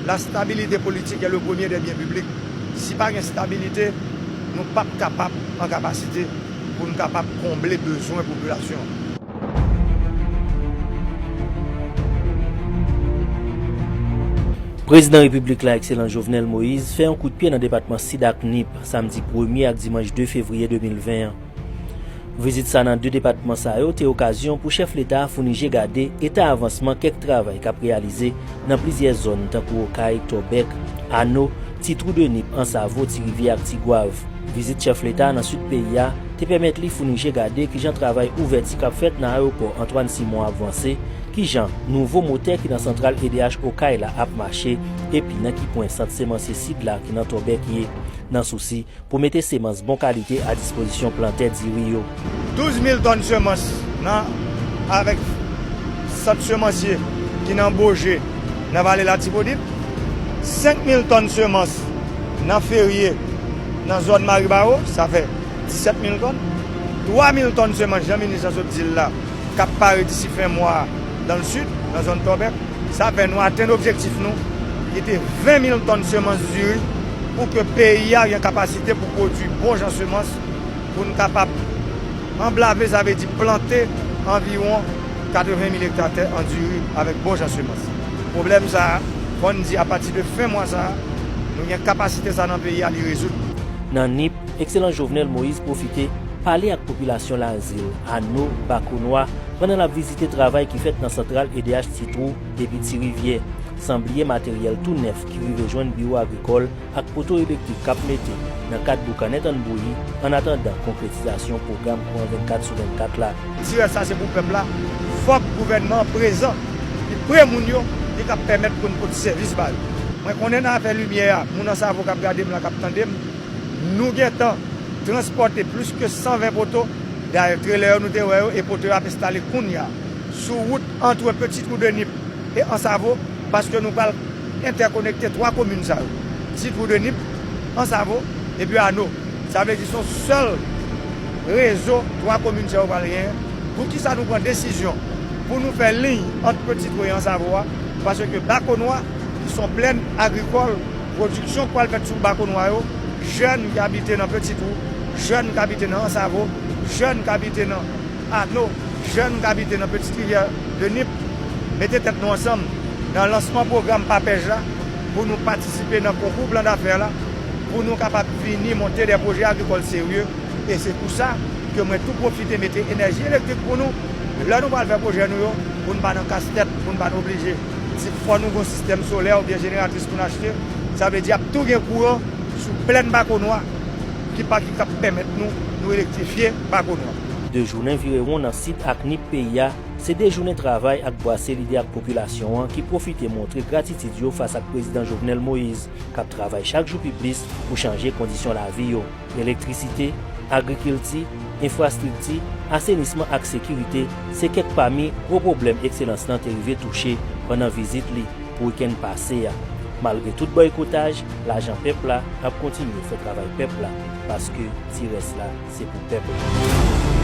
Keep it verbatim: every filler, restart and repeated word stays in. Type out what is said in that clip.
La stabilité politique est le premier des biens publics. Si pa gen stabilite, nou p ap kapab an kapasite pou n kapab konble bezwen popilasyon an. Prezidan Repiblik la, Ekselans Jovenel Moïse, fè yon kout pye nan depatman Sid ak Nip, samdi premye ak dimanch de fevriye de mil ven an. Vizit sa nan de depatman sa yo te okazyon pou chèf leta a founi je gade eta avansman kèk travay k ap reyalize nan plizyè zòn, tankou Okay, Tòbèk, Ano, Ti Twou de Nip, Ansavo, Ti Rivyè ak Ti Gwav. Vizit chèf leta a nan sid peyi a te pèmèt li founi je gade kijan travay ouvèti k ap fèt nan ayewopò Antoine Simon ap vanse, kijan nouvo motè ki nan santral E D H Okay la ap mache, epi nan ki pwen sant Semanse Sid la ki nan Tòbèk ye, nan sousi pou mete semans bon kalite a dispozisyon plantè diri yo. Douz mil tòn semans nan, avèk sant semansye ki nan Boje, nan Vale Latibonit, senk mil tòn semans nan Ferye, nan zòn Maribawo, sa fè disèt mil tòn, twa mil tòn semans, jan minis lan sot di l la, k ap pare disi fen mwa a, dans le sud, nan zòn Tòbèk. Sa fè nou atenn objektif nou, ki te ven mil tòn semans diri, pou ke peyi a gen kapasite pou pwodui bon jan semans, pou n kapab anblave, sa vle di plante anviwon katreven mil ekta tè an diri avèk bon jan semans. Pwoblèm sa a, fò n di, apati de fen mwa sa a, nou gen kapasite sa nan peyi a, li rezoud. Nan Nip, Ekselans Jovenel Moïse pwofite pale ak popilasyon Lazil, Ano, Bakonwa, pandan l ap vizite travay ki fèt nan santral E D H Ti Twou epi Ti Rivyè, san bliye materyèl tou nèf ki rive jwenn biwo agrikòl ak poto elektrik k ap mete nan kad Boukannen Tann Bouyi, annatandan konkretizasyon pwogram kouran vennkat sou vennkat la. Ti rès la se pou pèp la. Fòk gouvènman an prezan, li pre moun yo, li ka pèmèt pou n pote sèvis ba yo. Mwen konnen nan afè limyè a, moun Ansavo k ap gade m la, k ap tande m, nou gentan transpòte plis ke san ven poto. Dayè, trelè yo nou te wè yo, e poto yo ap enstale kounye a sou wout ant Petit Trou de Nip e Ansavo, paske nou pral entèkonekte twa komin sa yo, Ti Twou de Nip, Ansavo, epi Ano. Sa vle di se yon sèl rezo twa komin sa yo pral genyen. Poukisa nou pran desizyon pou nou fè liy ant Petit Trou e Ansavo a? Paske Bakonwa, ki se yon plèn agrikòl, pwodiksyon k pral fèt sou Bakonwa yo, jèn ki abite nan Petit Trou, jèn ki abite nan Ansavo, jèn ki abite nan Ano, jèn k abite nan Petit Rivière de Nip, mete tèt nou ansanm nan lansman pwogram PAPEJ la, pou nou patisipe nan konkou plan dafè la, pou nou kapab vini monte de pwojè agrikòl serye. E se pou sa ke mwen tou pwofite mete enèji elektrik pou nou, lè nou pral fè pwojè nou yo, pou n pa nan kastèt, pou n pa nan oblije di fò nou gon sistèm solè oubyen jeneratris pou n achte. Sa vle di ap tou gen kouran sou plèn Bakonwa, ki pa ki k ap pèmèt nou, nou elektrifye Bakonwa. De jounen virewon nan Sid ak Nip peyi a, se de jounen travay ak bwase lide ak popilasyon an ki pwofite montre gratitid yo fas ak Prezidan Jovenel Moïse, k ap travay chak jou pi plis pou chanje kondisyon lavi yo. Elektrisite, agrikilti, enfrastrikti, asenisman ak sekirite se kèk pami gwo pwoblèm Ekselans lan te rive touche pandan vizit li pou wikenn pase a. Malgre tout bòykotaj, lajan pèp la ap kontinye fè travay pèp la, paske ti rès la se pou pèp la.